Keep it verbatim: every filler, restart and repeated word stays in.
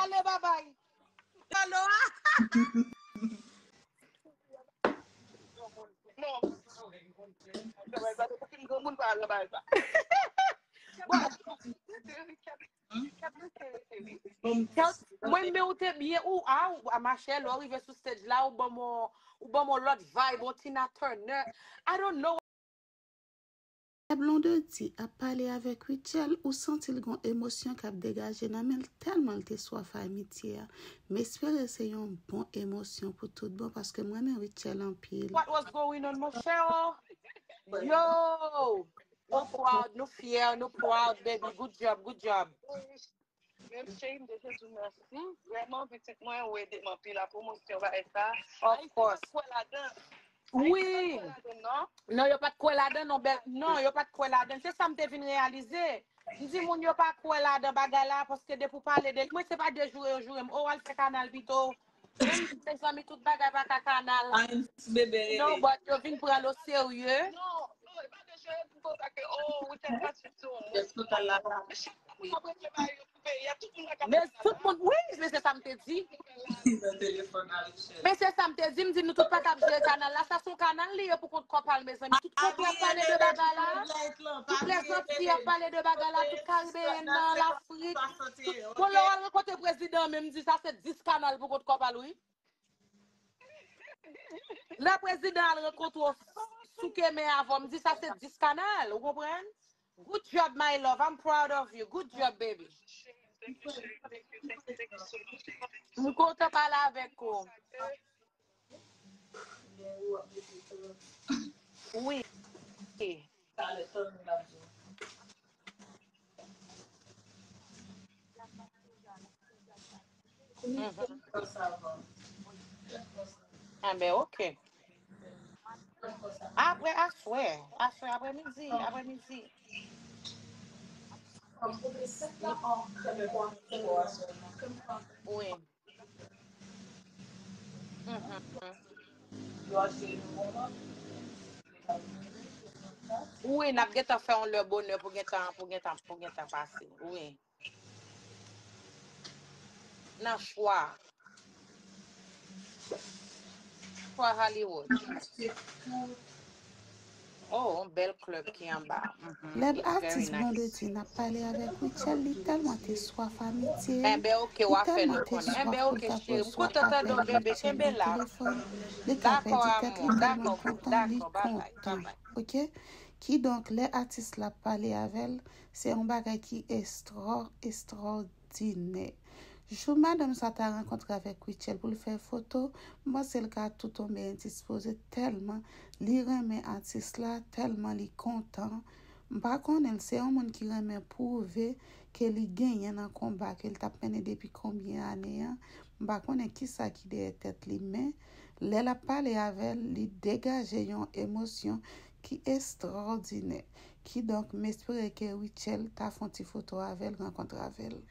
Ale, babay. Alo. Mwen, men ou te byen, ou a, ou a mache, lè ou rive sou stage la, ou ban mwen, ou ban mwen lòt vibe, on Tina Turner. I don't know. Lè Blondedy ap pale avèk Rutshelle, ou santi l gon emosyon k ap degaje nan men l tèlman l te swaf amitye a. M espere se yon bon emosyon pou tout bon paske m renmen Rutshelle anpil. What was going on, mon cher? Yo! Nou proud, nou fyè, nou proud, baby. Good job, good job. Menm cheri, m te jwe di w mèsi. Vrèman, pitit mwen, ou ede m anpil a pwomosyon bagay sa. Of course. Kwè ladan. Wi. Non, yo pa t kwè ladan non, bèl. Non, yo pa t kwè ladan. Se sa m te vin reyalize. M di moun yo pa kwè ladan bagay la paske depi w pale de mwen se pa de joure yo joure m. O, al fè kanal pito. Menm mezanmi tout bagay pa ka kanal. An ti bebe rele. Non, but yo vin pran l o serye. Non, non, e pa de joure m konsa ke o, ou te pati sou mwen. Yes, total la. Chak moun ap regle bagay yo pou peyi a, tout moun pa ka Men tout moun, wi, men se sa m te di. Nan telefòn a Rutshelle. Men se sa m te di, m di nou tout pa ka ap jere kanal la, sa se yon kanal li ye pou kont kò pa l, mezanmi. Tout konpè ap pale de bagay la. Tout lèzanti ap pale de bagay la, tout karibeyen nan Lafrik. Tout, bon, lè w al rankontre prezidan menm, m di sa se dis kanal pou kont kò pa l, wi. Lè prezidan al rankontre w souke men avè w, m di sa se dis kanal, ou konprann? Good job, my love. I'm proud of you. Good job, baby. M kontan pale avèk ou. Wi. Mhm. Enben, ok. Apre aswè, aswè, aprè midi, aprè midi. Wi. Mhm. Wi, n ap gentan fè yon lè bonè pou gentan, pou gentan, pou gentan pase. Wi. Nan chwa. Chwa Hollywood. Oh, yon bèl klèb ki anba. Mhm. Lè It's very atis nice. Blondedy n ap pale avèk Rutshelle, li tèlman te swaf amitye. Enben, ok, w Li a fè tèlman nou te konnen. swaf Enben, pou l ok, ta cheri. pran M swaf kontan apèl tande w, bebe. Rutshelle Kenbe nan la. telefòn. Li ka pèdi tèt li tèlman kontan, li kontan. Ok? Kidonk, lè atis la ap pale avè l, se yon bagay ki estra, estradinè. Jou madanm sa ta rankontre avèk Rutshelle pou l fè foto, m panse l ka tou tonbe endispoze tèlman li renmen atis la, tèlman li kontan. M pa konnen l se yon moun ki renmen pwouve ke li genyen nan konba ke l t ap mennen depi konbyen ane an. M pa konnen kisa ki dèyè tèt li, men lè l ap pale avè l, li degaje yon emosyon ki estradinè. Kidonk, m espere ke Rutshelle ta fè yon ti foto avè l, rankontre avè l.